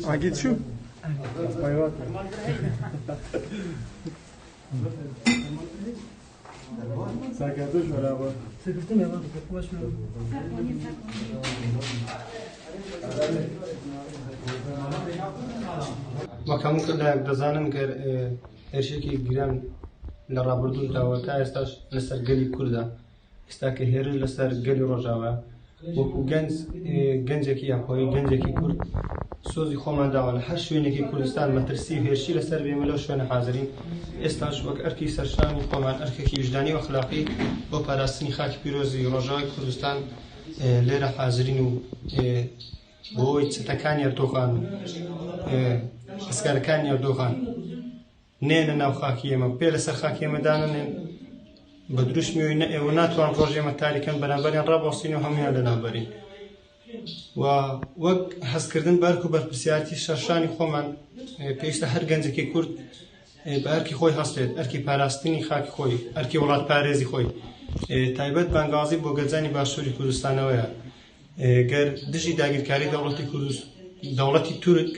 ئاگی چوو؟ وەک هەموو لایەک دەزانن گەر هێرشێکی گران لە ڕابردووشداوە تا ئێستاش لەسەر گەلی کوردە ئێستا کە هێرش لەسەر گەلی ڕۆژاوا وەکو گەنج گەنجێکی یاخۆی گەنجێکی کورد سۆزی خۆمان داوە لە هەر شوێنێکی کوردستان مەترسی و هێرشی لەسەر بێمە لەو شوێنە حازرین. ئێستاش وەک ئەرکی سەرشانی خۆمان ئەرکێکی ویژدانی و ئەخلاقی بۆ پاراستنی خاکی پیرۆزی ڕۆژاوای کوردستان لێرە حازرین و بۆ ئەوەی چەتەکانی ئەردۆغان و ئەسکەرەکانی ئەردۆغان نێنە ناو خاکی ئێمە پێ لەسەر خاکی ئێمە دانەنێن بە دروشمی نە ئێوە ناتوان ڕۆژ ئێمە تاریکەن بەرامبەریان ڕابوەستین و هەمویان لەناوبەرین و وەک هەستکردن بە ئەرک و بەرپرسیارەتی سەرشانی خۆمان پێویستە هەر گەنجێکی کورد بە ئەرکی خۆی هەستێت، ئەرکی پاراستنی خاکی خۆی، ئەرکی وڵاتپارێزی خۆی، تایبەت بانگازی بۆ گەنجانی باشووری کوردستانەوەیە گەر دژی داگیرکاری دەوڵەتی کوردست دەوڵەتی تورک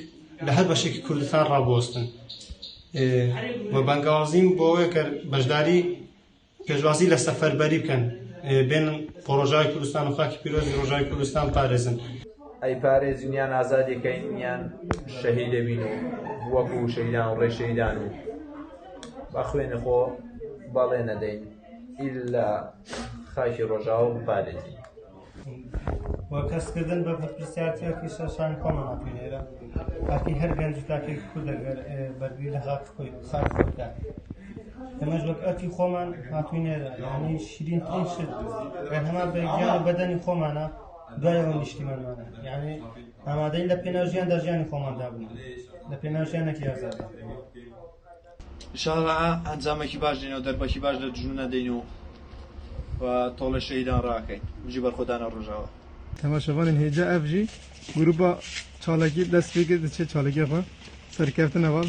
لە هەر بەشێکی کوردستان ڕابوەستن و بانگەوازیم بۆ ئەوەیە کە بەشداری پێشوازی لە سەفەربەری بکەن بێنن بۆ ڕۆژاوای کوردستان و خاکی پیرۆزی ڕۆژاوای کوردستان پارێزن. ئەیپارێزین یان ئازادی کەین یان شەهید دەبین و وەکو شەهیدان و ڕێی شەهیدان و بە خوێنی خۆ بەڵێ نەدەین ئیلا خاکی ڕۆژاوا بپارێزین. وەک هەستکردن بە بەرپرسیارەتی ئەرکی سەرشانی خۆمان هاتوین ئێرە ئەرکی هەر گەنج و تاکێکی کوردە گەر بەرگری لە خاک خۆی خاک خۆی بکات ئێمەش وەک ئەرکی خۆمان هاتوین ئێرە یعنی شیرینترین شت گەر هەمان بە گیان و بەدەنی خۆمانە دوای ئەوە نیشتیمانمانە یعنی ئامادەین لە پێناو ژیاندا ژیانی خۆمان دابنین لە پێناو ژیانێکی ئازاددا. ان شاء اللە ئەنجامێکی باش دێنەوە دەربەکی باش لە دوژمن ئەدەین و و تۆڵەی شەهیدان ڕاکەین بژی بەرخۆدانە ڕۆژاوا. تەماشەڤانên hêja ev jî grûpa çalakî dest pê kir diçe çalakiya xwe. Serkeftin heval.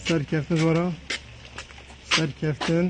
Serkeftin ji we re. Serkeftin.